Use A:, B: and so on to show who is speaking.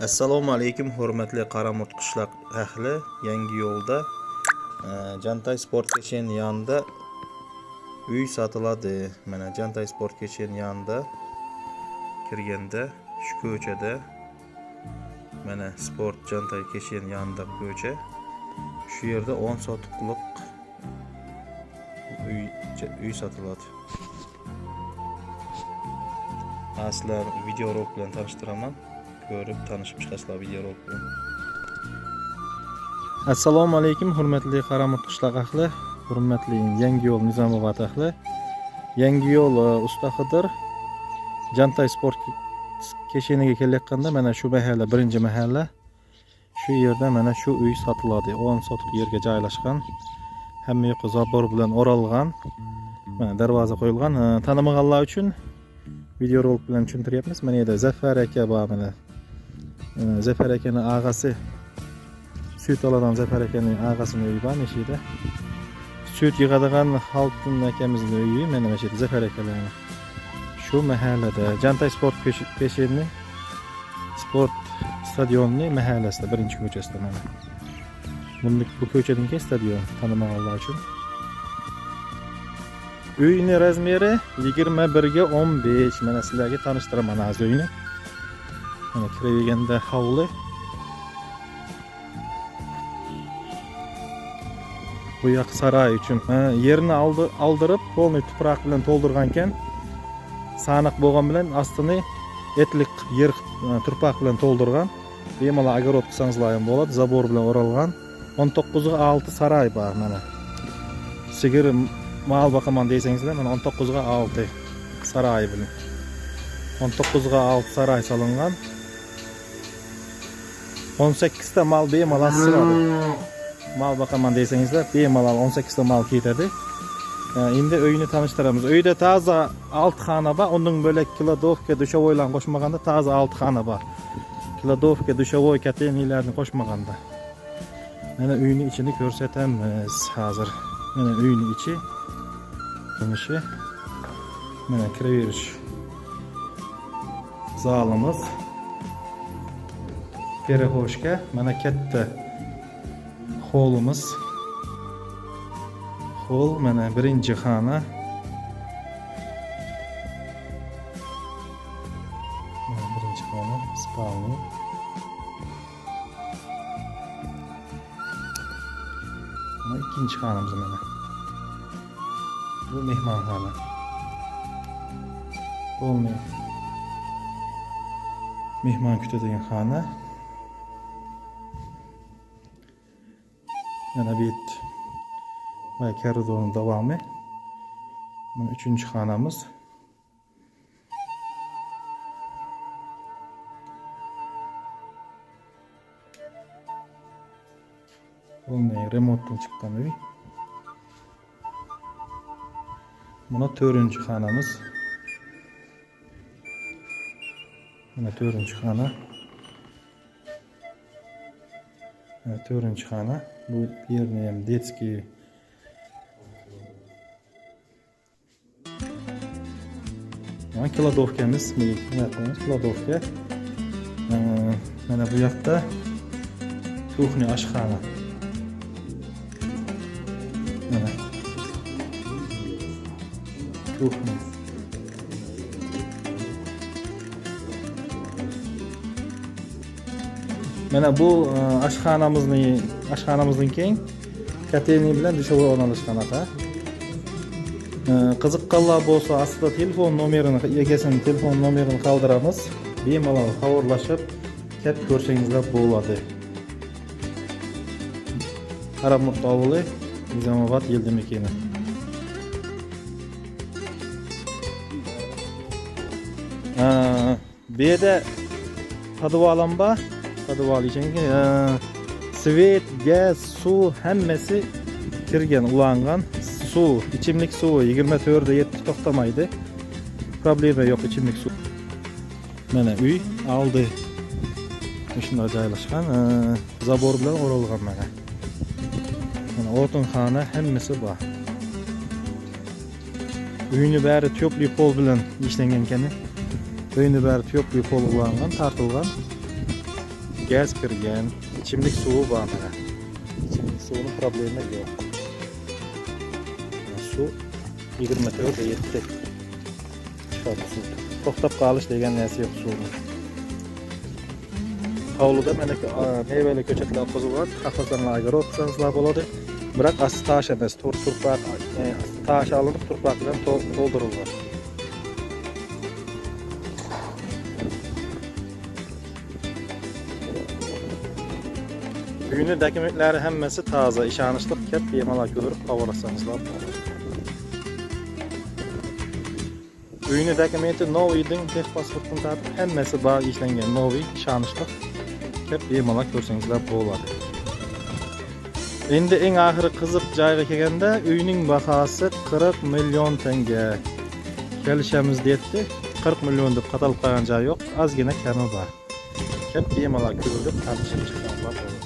A: Assalomu alaykum hurmatli Qaramurt qishloq ahli. Yangi yo'lda Jantay sport kecheni yonida uy sotiladi. Mana Jantay sport kecheni yonida kirganda shu ko'chada, mana sport Jantay kecheni yonida ko'cha. Shu yerda 10 sotixlik uy sotiladi. Sizlar videorolik bilan tanishtiraman. Ko'rib tanishib chiqasizlar videorolik bilan. Assalomu alaykum hurmatli Qaramurt qishloq ahli, hurmatli Yangiyo'l Nizomobod ahli. Yangiyo'l Ustaxidir Jantay sport kecheniga kelayotganda mana shu mahalla birinchi mahalla. Shu yerda mana shu uy sotiladi. 10 sotix yerga joylashgan. Hamma yoqqa zabor bilan o'ralgan. Mana darvoza qo'yilgan. Tanimaganlar uchun videorolik bilan tushuntiryapmiz. Mana yerda Zafar aka bor, mana. Zafar akani og'asi sut oladigan Zafar akaning og'asini uyi bor mana shu yerda. Sut yig'adigan Xaltin akamizning uyi mana shu yerda Zafar akalarning. Shu mahallada Jantay sport kecheni sport stadionining mahallasida birinchi ko'chasida mana. Bundaki bu ko'chadan keyin stadion tanimaganlar uchun. Uyni razmeri 21 ga 15. Mana sizlarga tanishtiraman hozir uyni. Mana kiraverganda hovli. Bu yoq saroy uchun. Yerni oldirib, polniy tuproq bilan to'ldirgan ekan. Saniq bo'lgan bilan ostini etlik yer tuproq bilan to'ldirgan. Bemalol огород qilsangizlar ham bo'ladi, zabor bilan o'ralgan. 19 ga 6 saroy bor mana. Sigir mal boqaman desangizlar, mana 19 ga 6 saroy bilan. 19 ga 6 saroy solingan. 18 ta mal bemalol sig'adi. Mal boqaman desangizlar, bemalol 18 ta mal ketadi. Endi uyni tanishtiramiz. Uyda toza 6 xona bor, undan bo'lak кладовка, dushovoylarni qo'shmaganda toza 6 xona bor. Кладовка, dushovoy, котельныйlarni qo'shmaganda. Mana uyni ichini ko'rsatamiz hozir. Mana uyni ichi. Ko'rinishi. Mana kiraverish zalimiz. Перехожка, mana katta holimiz. Hol mana birinchi xona. Mana birinchi xona, spalni. Mana ikkinchi xonamiz mana. Bu mehmonxona. Полный mehmon kutadigan xona. Mana bu yerda va koridorning davomi. Mana uchinchi xonamiz. Полный remontdan chiqqan uy. Mana to'rtinchi xonamiz. Mana to'rtinchi xona. Mana to'rtinchi xona. Bu yerni ham детский mana кладовкamiz, кладовка. Mana bu yoqda kuxnya, oshxona. Mana kuxnya. Mana bu oshxonamizdan keyin котельный bilan dushovoy o'rnalashgan aka. Qiziqqanlar bo'lsa, aslida telefon nomerini, egasining telefon nomerini qoldiramiz. Bemalol xabarlashib, kelib ko'rsangizlar bo'ladi. Qaramurt ovuli, Nizomobod eldi mekani. Bu yerda podvalim bor. Podval ichida svet, gaz, suv hammasi kirgan, ulangan. Suv, ichimlik suvi 24/7 to'xtamaydi. Problema yo'q ichimlik suv. Mana uy oldi shunday joylashgan, zabor bilan o'ralgan mana. Mana o'tinxona hammasi bor. Uyni bari тёплый pol bilan ishlangan ekan. Uyni bari тёплый pol ulangan, tortilgan. Gaz kirgan, ichimlik suvi bor mana. Ichimlik suvini problemi yo'q. Mana suv 24/7 chiqadi suv. To'xtab qolish degan narsa yo'q suvni. Hovlida mana mevali ko'chatlar qo'zg'aladi. Xohlasangiz огород qilsangizlar bo'ladi. Biroq asti tosh emas, turpoq, tosh olinib turpoq bilan to'ldirilgan. Uyni dokumentlari hammasi toza, ishonchli, kep bemalol ko'rib olsangizlar bo'ladi. Uyni dokumenti Noviyning texpasportini tortib hammasi bor ishlangan Noviy, ishonchli, kep bemalol ko'rsangizlar bo'ladi. Endi eng oxiri qiziq joyga kelganda uyning bahosi 40 million tanga. Kelishamiz debdi. 40 million deb qatalib qo'ygan joyi yo'q, ozgina kami bor. Kep bemalol ko'rib tanishib chiqsangizlar bo'ladi.